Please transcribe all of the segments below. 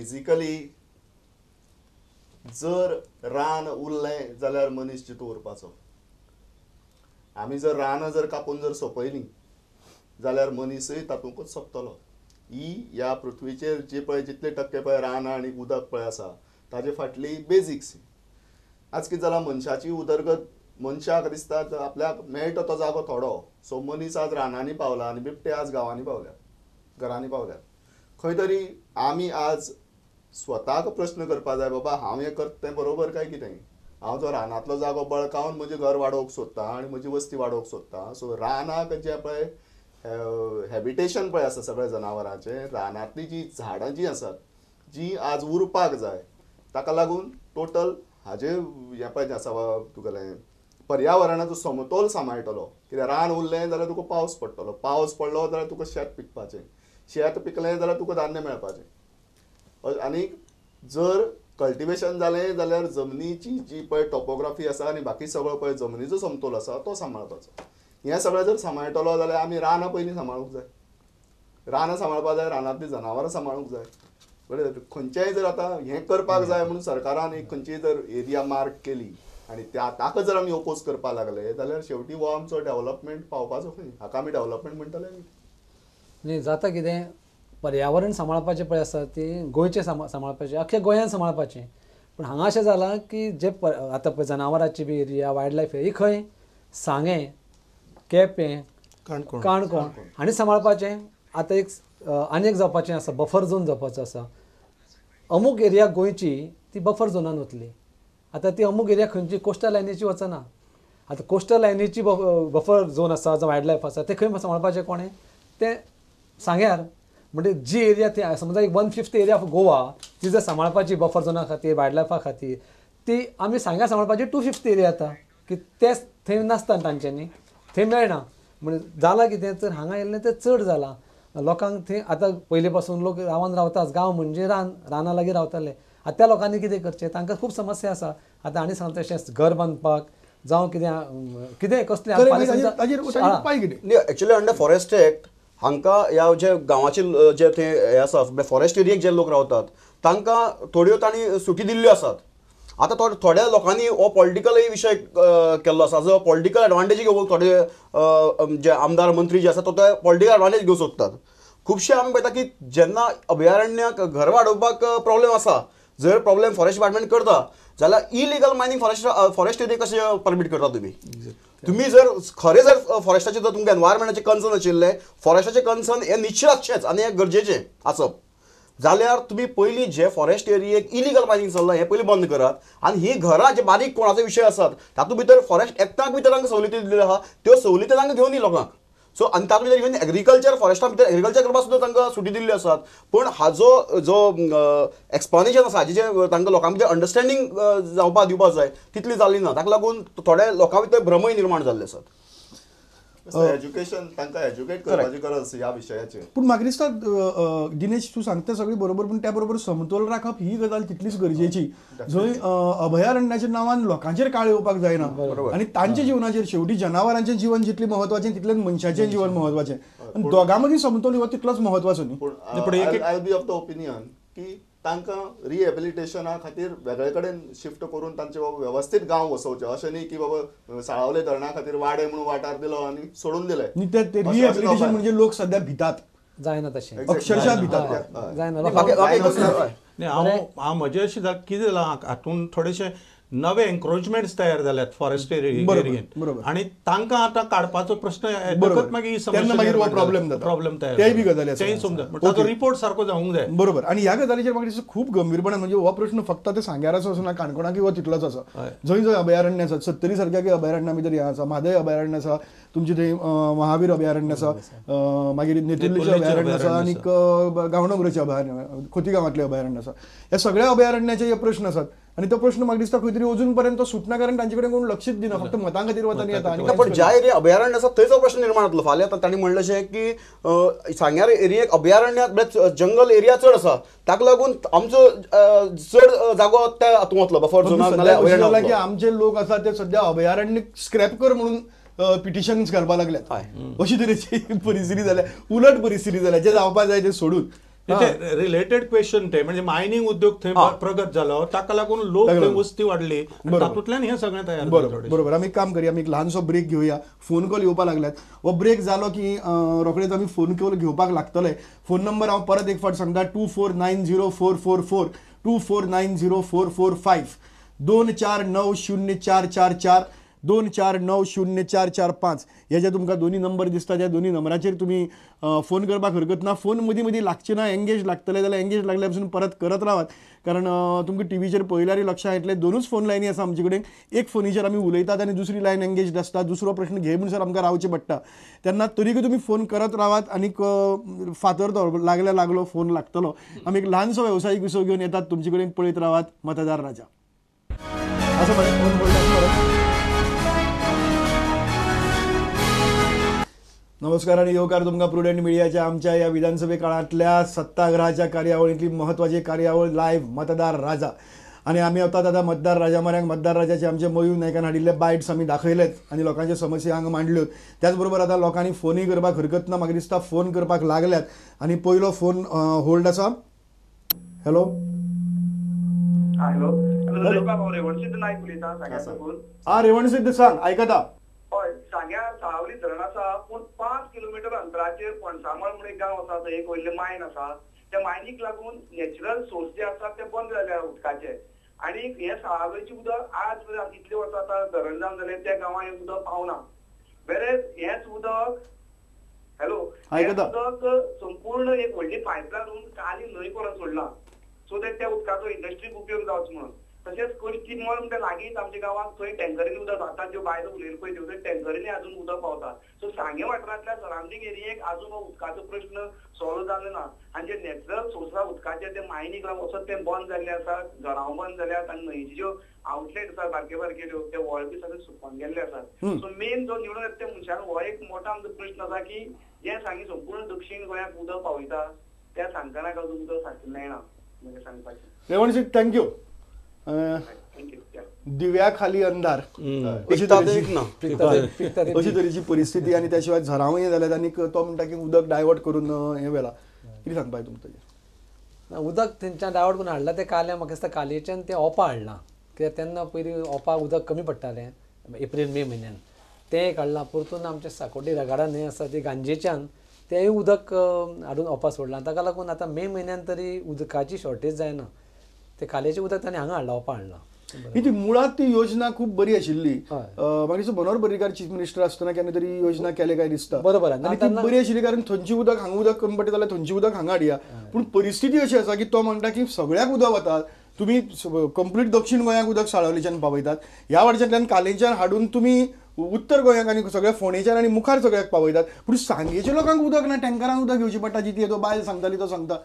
Basically जर रान उरलें जाल्यार मनीस जितो उरपाचो. आमी जर रानां जर कापून जर सोंपयलीं जाल्यार मनीसय तातूंकच सोंपतलो. ही ह्या पृथ्वीचेर जी पळय जितले टक्के पळय रानां आनी उदक पळय आसा ताजे फाटली बेजिक्स. आज कितें जालां, मनशाची उदरगत, मनशाक दिसता आपल्याक मेळटा तो जागो थोडो, सो मनीस आज रानांनी पावला आनी बिबटे आज गांवांनी पावल्यात, घरांनी पावल्यात. खंय तरी आमी आज स्वताक प्रश्न करपा जाय, बाबा हांव हें करता तें बरोबर काय कितें? हांव जो रानांतलो जागो बळकावन म्हजें घर वाडोवंक सोदता आनी म्हजी वस्ती वाडोवंक सोदता. सो रानाक जें पळय हॅबिटेशन पळय आसा सगळ्या जनावरांचें, रानांतलीं जीं झाडां जीं आसात जीं आज उरपाक जाय, ताका लागून टोटल हाजे हें पळय जें आसा तुगेलें पर्यावरणाचो समतोल सांबाळटलो. कित्याक रान उरलें जाल्यार तुका पावस पडटलो, पावस पडलो जाल्यार तुका शेत पिकपाचें, शेत पिकलें जाल्यार तुका धान्य मेळपाचें. आनी जर कल्टिवेशन जालें जाल्यार जमनीची जी पळय टोपोग्राफी आसा आनी बाकी सगळो पळय जमनीचो समतोल आसा तो सांबाळपाचो. हें सगळें जर सांबाळटलो जाल्यार आमी रानां पयलीं सांबाळूंक जाय, रानां सांबाळपाक जाय, रानांतलीं जनावरां सांबाळूंक जाय. बरें, खंयचेंय जर आतां हें करपाक जाय म्हणून सरकारान एक खंयचीय जर एरिया मार्क केली आनी त्या ताका जर आमी ओपोज करपाक लागले जाल्यार शेवटी हो आमचो डेव्हलपमेंट पावपाचो खंय? हाका आमी डेव्हलपमेंट म्हणटले न्ही. जाता कितें, पर्यावरण सांबाळपाचें पळय आसा ती गोंयचें सांबाळपाचें, अख्ख्या गोंयान सांबाळपाचें. पूण हांगा अशें जालां की जे आतां पळय जनावरांची बी एरिया, वायल्ड लायफ ही खंय सांगें, केपें, काणकोण हांणी सांबाळपाचें. आतां एक आनी एक जावपाचें आसा, बफर झोन जावपाचो आसा. अमूक एरिया गोंयची ती बफर झोनान वतली. आतां ती अमूक एरिया खंयची कोस्टल लायनीची वचना. आतां कोस्टल लायनीची बफर झोन आसा, जावं वायल्ड लायफ आसा, तें खंय सांबाळपाचें कोणें? तें सांग्यार. म्हणजे जी एरिया ती समजा एक 1/5 एरिया ऑफ गोवा ती जर सांबाळपाची बफर झोना खातीर, वायल्ड लायफा खातीर, ती आमी सांग्यार सांबाळपाची 2/5 एरिया येता की ते थंय नासता तांच्यांनी, थंय मेळना. म्हणजे जालां कितें तर हांगा येयल्लें तें चड जालां लोकांक थंय. आतां पयलीं पासून लोक रावन रावताच, गांव म्हणजे रान, राना लागीं रावताले. आतां त्या लोकांनी कितें करचें, तांकां खूब समस्या आसा. आतां आनी सांगता तशें घर बांदपाक जावं कितें कितें कसलें एक्चुअली अंडर फॉरेस्ट एक्ट हांकां ह्या जे गांवाचे जे थंय हे आसा फॉरेस्ट एरियेक जे लोक रावतात तांकां थोड्यो तांणी सुटी दिल्ल्यो आसात. आतां थोड्या लोकांनी हो पॉलिटिकलय विशय केल्लो आसा, जो पॉलिटिकल एडवांटेज घेवंक थोडे जे आमदार मंत्री जे आसा तो ते पॉलिटिकल एडवांटेज घेवंक सोदतात. खुबशे आमी पळयता की जेन्ना अभयारण्याक घर वाडोवपाक प्रॉब्लेम आसा, जर प्रॉब्लेम फॉरेस्ट डिपार्टमेंट करता जाल्यार इलिगल मायनींग फॉरेस्ट एरिया कशें परमीट करता तुमी? तुमी जर खरें जर फॉरेस्टाचें जर तुमकां एनवायरमेंटाचें कन्सर्न आशिल्लें, फॉरेस्टाचें कन्सर्न हें निश्चित आसचेंच आनी हें गरजेचें आसप, जाल्यार तुमी पयलीं जे फॉरेस्ट एरियेक इलिगल मायनींग चल्लां हें पयलीं बंद करात आनी हीं घरां जे बारीक कोणाचो विशय आसात तातूंत भितर फॉरेस्ट एक्टाक भितर तांकां सवलती दिल्ल्यो आहा, त्यो सवलती तांकां घेवन लोकांक. सो आनी तातूंत भितर इवन एग्रीकल्चर फॉरेस्टा भितर एग्रीकल्चर करपाक सुद्दां तांकां सुटी दिल्ल्यो आसात. पूण हाजो जो एक्सप्लेनेशन आसा हाजें जें तांकां लोकां भितर अंडरस्टँडींग जावपाक दिवपाक जाय तितली जाली ना, ताका लागून थोड्या लोकां भितर भ्रमय निर्माण जाल्ले आसात. एज्युकेशन तांकां एज्युकेट करपाची गरज आसा ह्या विशयाचेर. पूण म्हाका दिसता दिनेश तूं सांगता सगळी बरोबर, पूण त्या बरोबर समतोल राखप ही गजाल तितलीच गरजेची. जंय अभयारण्याच्या नांवान लोकांचेर काळ येवपाक जायना आनी तांच्या जिवनाचेर, शेवटी जनावरांचें जीवन जितलें म्हत्वाचें तितलें मनशाचें जीवन म्हत्वाचें, आनी दोगां मदीं समतोल हो तितलोच म्हत्वाचो न्ही. पूण I be of the opinion की तांकां रिहेबिलिटेशना खातीर वेगळे कडेन शिफ्ट करून तांचे बाबा वेवस्थीत गांव वसोवचे, अशें न्ही की बाबा साळावले धरणा खातीर वाडे म्हणून वाठार दिलो आनी सोडून दिले. रिहेबिलिटेशन म्हणजे लोक सध्या भितात, जायना तशें, अक्षरशः भितात, जायना. हांव म्हजें अशें कितें जालां हातूंत थोडेशे नवे एन्क्रोचमेंट्स तयार जाल्यात फॉरेस्ट एरियेन आनी तांकां आतां काडपाचो प्रश्न येतकच मागीर प्रॉब्लेम प्रॉब्लेम तयार, तेय बी गजाली तेय समजा ताचो रिपोर्ट सारको जावंक जाय. बरोबर. आनी ह्या गजालीचेर म्हाका दिसता खूब गंभीरपणान, म्हणजे हो प्रश्न फक्त आतां सांग्यार आसा असो ना, काणकोणाक हो तितलोच आसा. जंय जंय अभयारण्य आसा, सत्तरी सारक्या अभयारण्या भितर हें आसा, म्हादय अभयारण्य आसा, तुमचें थंय महावीर अभयारण्य आसा, मागीर नेतुर्लेचें अभयारण्य आसा आनी गांवडोंगरेचें अभयारण्य, खोती गांवांतलें अभयारण्य आसा. ह्या सगळ्या अभयारण्याचे हे प्रश्न आसात आनी तो प्रश्न म्हाका दिसता खंय तरी अजून पर्यंत तो सुटना, कारण तांचे कडेन कोण लक्षच दिना, फक्त मतां खातीर वता आनी येता. पण ज्या एरिया अभयारण्य आसा थंयच हो प्रश्न निर्माण जातलो. फाल्यां आतां तांणी म्हणलें अशें की सांग्यार एरियेक अभयारण्यात जंगल एरिया चड आसा, ताका लागून आमचो चड जागो त्या हातूंत वतलो बफर झोनान. की आमचे लोक आसा ते सद्या अभयारण्य स्क्रॅप कर म्हणून पिटिशन्स घालपाक लागल्यात, अशी तरेची परिस्थिती जाल्या, उलट परिस्थिती जाल्या. जे जावपाक जाय ते सोडून. रिलेटेड क्वेश्चन ते म्हणजे मायनिंग उद्योग थंय प्रगत जालो ताका लागून लोक थंय वस्ती वाडली तातूंतल्यान हें सगळें तयार. बरोबर बरोबर. आमी काम करूया, आमी एक ल्हानसो ब्रेक घेवया. फोन कॉल येवपाक लागल्यात. हो ब्रेक जालो की रोखडेच आमी फोन कॉल घेवपाक लागतले. फोन नंबर हांव परत एक फावट सांगता, 2490444, 2490445, 2490444, 2490445 हे जे तुमकां दोन्ही नंबर दिसता त्या दोन्ही नंबराचेर तुमी फोन करपाक हरकत ना. फोन मदीं मदीं लागचे ना, एंगेज लागतले जाल्यार एंगेज लागल्या पसून परत करत रावात, कारण तुमकां टीव्हीचेर पळयल्यारय लक्षांत येतलें दोनूच फोन लायनी आसा आमचे कडेन. एक फोनीचेर आमी उलयतात आनी दुसरी लायन एंगेज आसता. दुसरो प्रश्न घे म्हणसर आमकां रावचें पडटा. तेन्ना तरीकय तुमी फोन करत रावात आनीक फातर तो लागल्या लागलो फोन लागतलो. आमी एक ल्हानसो वेवसायीक विसव घेवन येतात तुमचे कडेन. पळयत रावात मतदार राजा. असो बरें फोन पडला. नमस्कार आणि येवकार तुमकां प्रुडंट मिडियाच्या आमच्या ह्या विधानसभे काळांतल्या सत्ताग्रहाच्या कार्यावळींतली महत्वाची कार्यावळ लायव्ह मतदार राजा. आनी आमी वतात आतां मतदार राजा म्हऱ्यांत. मतदार राजाचे आमचे मयूर नायकान हाडिल्ले बायट्स आमी दाखयलेच आनी लोकांच्यो समस्या हांगा मांडल्यो. त्याच बरोबर आतां लोकांनी फोनूय करपाक हरकत ना. म्हाका दिसता फोन करपाक लागल्यात आनी पयलो फोन होल्ड आसा. हॅलो हॅलो रेवणसिद्ध नायक उलयता सांग्यार. हा रेवणसिद्ध सांग, आयकता. हय, सांग्यार साळावली धरण आसा पूण 5 किलोमिटर अंतराचेर पणसामळ म्हणून एक गांव आसा, थंय एक व्हडलें मायन आसा. त्या मायनीक लागून नॅचरल सोर्स जे आसा ते बंद जाल्या उदकाचे आनी हे साळावलीचें उदक आज इतले वर्सां आतां धरण जावन जालें त्या गांवांत हें उदक पावना. वेरेज हेंच उदक हॅलो हें उदक संपूर्ण एक व्हडली पायपलायन घालून काली न्हंय करून सोडलां सो that त्या उदकाचो इंडस्ट्रीक उपयोग जावचो म्हणून. तशेंच कश्टी मळ म्हणटा लागींच आमच्या गांवांत थंय टँकरींनी उदक आतां ज्यो बायलो उलयल्यो पळय त्यो थंय टँकरींनी अजून उदक पावता. सो सांगें वाठारांतल्या सरावंडींग एरियेक अजून हो उदकाचो प्रश्न सॉल्व जालो ना आनी जे नॅचरल सोर्स आसा उदकाचे ते मायनीक लागून वचत ते बंद जाल्ले आसा, घरां बंद जाल्यात आनी न्हंयचे ज्यो आउटलेट आसा बारके बारकेल्यो ते व्हळ बी सगळे सुकून गेल्ले आसात. सो मेन जो निवडून येता त्या मनशान हो एक मोठो आमचो प्रश्न आसा की जे सांगें संपूर्ण दक्षीण गोंयाक उदक पावयता त्या सांगकाराक अजून उदक सारकें मेळना म्हणजे सांगपाचें. Revansiddha thank you. दिव्या खाली अंधार अशी तरेची परिस्थिती आनी त्या शिवाय झरांवूय जाल्यात आनी तो म्हणटा की उदक डायवर्ट करून हें व्हेलां. कितें सांगपा तुमकां ताजेर? उदक थंयच्यान डायवर्ट करून हाडलां तें काल्यां म्हाका दिसता कालेच्यान तें ओपा हाडलां कित्याक तेन्ना पयलीं ओपा उदक कमी पडटालें एप्रील मे म्हयन्यान तें एक हाडलां. परतून आमच्या साकोड्डी रगाडा न्हंय आसा ती गांजेच्यान तेंय उदक हाडून ओपा सोडलां. ताका लागून आतां मे म्हयन्यान तरी उदकाची शॉर्टेज जायना. ते कालेचें उदक ताणें हांगा हाडलां, ओपा हाडलां. ही ती मुळात ती योजना खूब बरी आशिल्ली. म्हाका मनोहर पर्रीकार चीफ मिनिस्टर आसतना केन्ना तरी योजना केले काय दिसता. बरोबर. आनी ती बरी आशिल्ली कारण थंयचें उदक हांगा उदक कमी पडटा जाल्यार थंयचें उदक हांगा हाडया. पूण परिस्थिती अशी आसा की तो म्हणटा की सगळ्याक उदक वता, तुमी कंप्लीट दक्षीण गोंयाक उदक साळावलीच्यान पावयतात, ह्या वाटेच्यान कालेच्यान हाडून तुमी उत्तर गोंयाक आनी सगळ्या फोंडेच्यान आनी मुखार सगळ्याक पावयतात, पूण सांगेच्या लोकांक उदक ना, टँकरान उदक घेवचें पडटा. जी ती तो बायल सांगताली तो सांगता.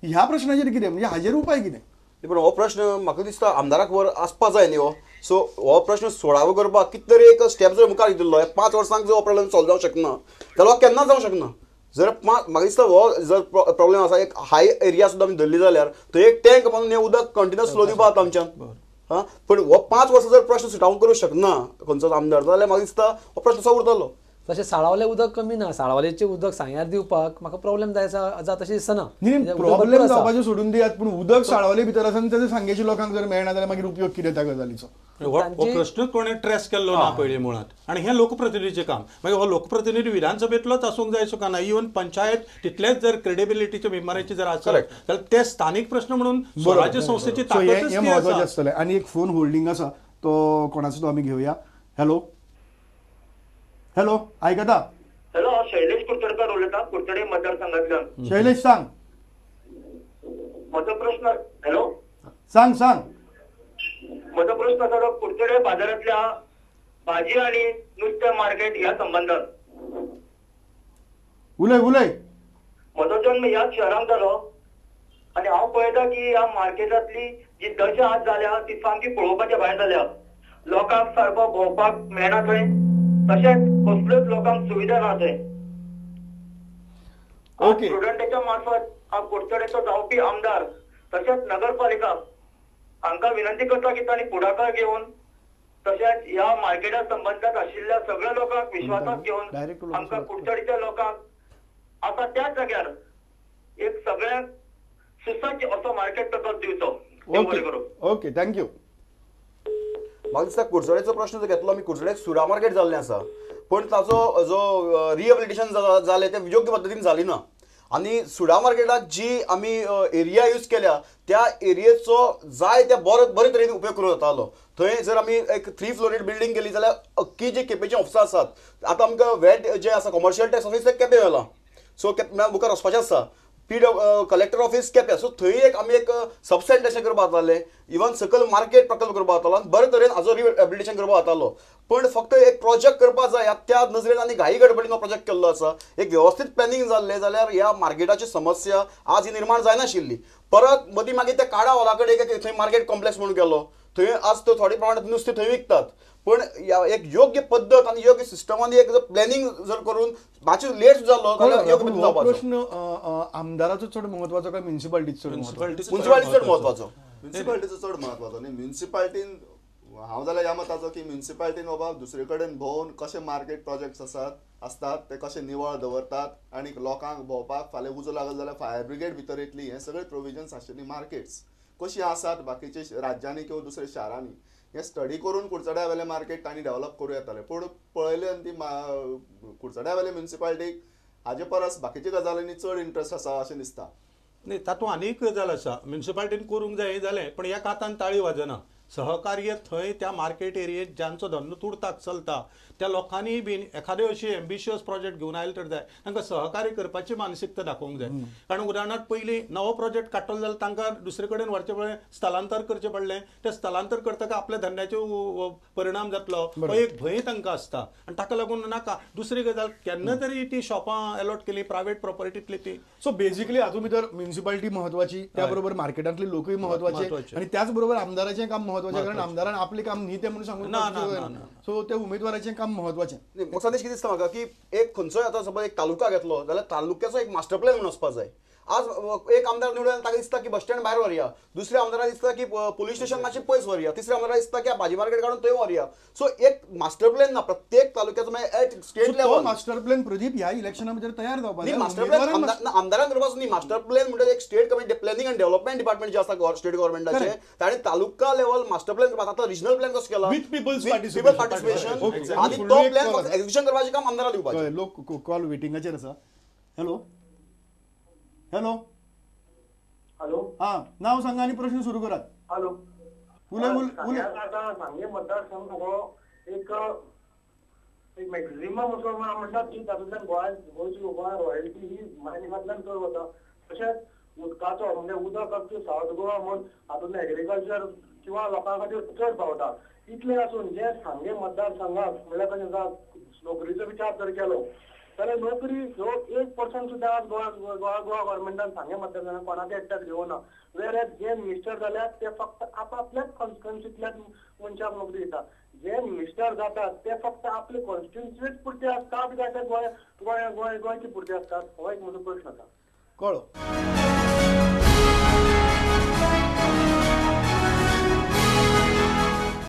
ह्या प्रश्नाचेर कितें म्हणजे हाजेर उपाय कितें? पूण हो प्रश्न म्हाका दिसता आमदाराक वर आसपा जाय न्ही हो. सो हो प्रश्न सोडावो करपाक कितें तरी एक स्टेप जर मुखार दिल्लो 5 वर्सांक जर हो प्रॉब्लेम सॉल्व जावंक शकना जाल्यार हो केन्ना जावंक शकना. जर म्हाका दिसता हो जर प्रॉब्लेम आसा एक हाय एरिया सुद्दां आमी धरली जाल्यार थंय एक टँक बांदून हें उदक कंटिन्युअस फ्लो दिवपा आमच्यान. हां, पूण हो 5 वर्सां जर प्रश्न सुटावो करूंक शकना खंयचोच आमदार जाल्यार म्हाका दिसता हो प्रश्न असो उरतलो. तशें साळावलें उदक कमी ना, साळावलेचें उदक सांग्यार दिवपाक म्हाका प्रॉब्लेम जायत अशें दिसना. प्रॉब्लेम जावपाचें सोडून दियात, पूण उदक साळावले भितर आसा आनी तें सांगेच्या लोकांक जर मेळना जाल्यार मागीर उपयोग कितें त्या गजालीचो? हो प्रश्नच कोणें ट्रेस केल्लो ना पयलीं मुळांत आनी हें लोकप्रतिनिधीचें काम. मागीर हो लोकप्रतिनिधी विधानसभेंतलोच आसूंक जाय असो ना, इवन पंचायत तितलेच जर क्रेडिबिलिटीच्या मेंबराची जर आसत जाल्यार ते स्थानीक प्रश्न म्हणून स्वराज्य संस्थेची ताकदच हें म्हत्वाचें आसतलें. आनी एक फोन होल्डींग आसा तो कोणाचो तो आमी घेवया. हॅलो हॅलो आयकता? हॅलो, हांव शैलेश कुडतडकर उलयतां, कुडतडे मतदारसंघांतल्यान. शैलेश सांग. म्हजो प्रश्न. हॅलो सांग सांग. म्हजो प्रश्न आसा तो कुडतडे बाजारांतल्या भाजी आनी नुस्तें मार्केट ह्या संबंदान. उलय उलय. म्हजो जन्म ह्याच शहरांत जालो आनी हांव पळयता की ह्या मार्केटांतली जी दशा आज जाल्या ती सामकी पळोवपाच्या भायर जाल्या. लोकांक सारको भोंवपाक मेळना थंय, तशेंच कसल्योच लोकांक सुविधा ना थंय. स्टुडंटाच्या मार्फत कुडचडेचो जावपी आमदार तशेंच नगरपालिका हांकां विनंती करता की तांणी फुडाकार घेवन तशेंच ह्या मार्केटा संबंदात आशिल्ल्या सगळ्या लोकांक विश्वासात घेवन आमकां कुडचडेच्या लोकांक आसा त्याच जाग्यार एक सगळ्यांक सुसज्ज असो मार्केट प्रकल्प दिवचो. Okay okay thank you. म्हाका दिसता कुडचड्याचो प्रश्न जो घेतलो आमी, कुडचड्याक सुरा मार्केट जाल्लें आसा, पण ताचो जो रिहेबिलिटेशन जालें तें योग्य पद्दतीन जाली ना. आनी सुडा मार्केटाक जी आमी एरिया यूज केल्या त्या एरियेचो जाय त्या बरे तरेन उपयोग करूं जातालो. थंय जर आमी एक 3 फ्लोरीड बिल्डींग केली जाल्यार अख्खी जी केपेची ऑफिसां आसात, आतां आमकां वॅट जें आसा कॉमर्शियल टॅक्स ऑफिस तें केपें व्हेलां, सो मुखार वचपाचें आसा, P collector office Quepem, so थंय एक आमी एक सब सेंटर करपाक जातालें, इवन सकयल मार्केट प्रकल्प करपाक जातालो आनी बरे तरेन हाजो रिहेबिलिटेशन करपाक जातालो. पण फक्त एक प्रोजेक्ट करपाक जाय त्या नजरेन आनी घाई गडबडीन हो प्रोजेक्ट केल्लो आसा. एक व्यवस्थीत प्लॅनिंग जाल्लें जाल्यार ह्या मार्केटाची समस्या आज ही निर्माण जायनाशिल्ली. परत मदीं मागीर त्या काडा हॉला कडेन एक थंय मार्केट कॉम्प्लेक्स म्हणून गेलो, थंय आज तो थोडे प्रमाणात नुस्तें थंय विकतात, पण एक योग्य पद्दत आनी योग्य सिस्टमान एक जर प्लॅनिंग जर करून मातशें लेट जालो जाल्यार योग्य पद्दतीन जावपाचो. प्रश्न आमदाराचो चड म्हत्वाचो काय म्युनिसिपालिटीचो चड म्हत्वाचो? म्युनिसिपालिटी चड म्हत्वाचो. म्युनिसिपालिटीचो चड म्हत्वाचो न्ही. म्युनिसिपालिटीन हांव जाल्यार ह्या मताचो की म्युनिसिपालिटीन बाबा दुसरे कडेन भोंवन कशे मार्केट प्रोजेक्ट्स आसात आसतात ते कशे निवळ दवरतात आनी लोकांक भोंवपाक फाल्यां उजो लागलो जाल्यार फायर ब्रिगेड भितर येतली, हें सगळे प्रोविजन्स आशिल्ली मार्केट्स कशी आसात बाकीचे राज्यांनी किंवा दुसऱ्या शारांनी, हें स्टडी करून कुडचड्या वेलें मार्केट तांणी डेव्हलप करूं येतालें. पूण पळयलें आनी ती कुडचड्या वेले म्युनिसिपालिटीक हाजे परस बाकीच्या गजालींनी चड इंट्रस्ट आसा अशें दिसता. न्ही, तातूंत आनी एक गजाल आसा, म्युनिसिपालिटीन करूंक जाय हें जालें, पण एका हातान ताळी वाजना. सहकार्य थंय त्या मार्केट एरियेत ज्यांचो धंदो तुर्ताक चलता त्या लोकांनी बीन एखादे अशी एम्बिशियस प्रोजेक्ट घेवन आयले तर जाय, तांकां सहकार्य करपाची मानसिकता दाखोवंक जाय. कारण उदाहरणार्थ पयलीं नवो प्रोजेक्ट काडटलो जाल्यार तांकां दुसरे कडेन व्हरचें पडलें, स्थलांतर करचें पडलें, तें स्थलांतर करतकच आपल्या धंद्याचेर परिणाम जातलो हो एक भंय तांकां आसता आनी ताका लागून नाका. दुसरी गजाल, केन्ना तरी ती शॉपां एलॉट केली प्रायवेट प्रॉपर्टींतली ती. सो बेजिकली हातूंत भितर म्युनिसिपालिटी म्हत्वाची, त्या बरोबर मार्केटांतले लोकूय म्हत्वाचे आनी त्याच बरोबर आमदाराचें काम महत्वाचें, कारण आमदारान आपलें काम न्ही तें म्हणून सांगून, सो त्या उमेदवाराचें काम महत्वाचें. म्हाका संदेश कितें दिसता म्हाका की एक खंयचोय आतां सपोज एक तालुका घेतलो जाल्यार तालुक्याचो एक मास्टर प्लॅन म्हणून वचपाक जाय. आज एक आमदार निवडून ताका दिसता की बस स्टँड भायर व्हरया, दुसऱ्या आमदाराक दिसता की पोलीस स्टेशन मातशें पयस व्हरया, तिसऱ्या आमदाराक दिसता की भाजी मार्केट काडून थंय व्हरया. सो एक मास्टर प्लॅन ना प्रत्येक तालुक्याचो, मागीर at state level master plan Pradeep ह्या इलेक्शना भितर तयार जावपाक जाय. मास्टर प्लॅन आमदारान करपाचो न्ही, मास्टर प्लॅन म्हणजे एक state committee planning and development department जे आसा स्टेट गव्हर्मेंटाचें ताणें तालुका लेवल मास्टर प्लॅन करपाक. आतां रिजनल प्लॅन कसो केला विथ पीपल्स पार्टिसिपेशन, आनी तो प्लॅन एक्झिक्युशन करपाचें काम आमदाराक दिवपाचें. लोक कॉल वेटिंगाचेर आसा. हॅलो हॅलो हॅलो, हा नाव सांगा आणि प्रश्न सुरू करात. हॅलो, उलय उलय. आता सांगे मतदारसंघ हो एक एक मॅक्झिमम असो म्हणटात की तातूंतल्यान गोंयांत गोंयची गोंय रॉयल्टी ही मायनिंगांतल्यान चड वता. तशेंच उदकाचो म्हणजे उदक अप टू सावथ गोवा म्हूण हातूंतल्यान एग्रीकल्चर किंवा लोकां खातीर चड पावता. इतलें आसून जे सांगे मतदारसंघाक म्हणल्यार कशें आसा, नोकरीचो विचार जर केलो जाल्यार नोकरी ह्यो 1% सुद्दां आज गोवा गोवा गोवा गव्हर्मेंटान सांगे मतदारसंघाक कोणाक एकट्याक दिवना. वेर जे मिनिस्टर जाल्यात ते फक्त आपआपल्याच कॉन्स्टिट्युन्सींतल्याच मनशाक नोकरी दिता. जे मिनिस्टर जातात ते फक्त आपले कॉन्स्टिट्युन्सीच पुरते आसतात काय ते गोंय गोंय गोंय गोंयचे पुरते आसतात, हो एक म्हजो प्रश्न आसा. कळ्ळो.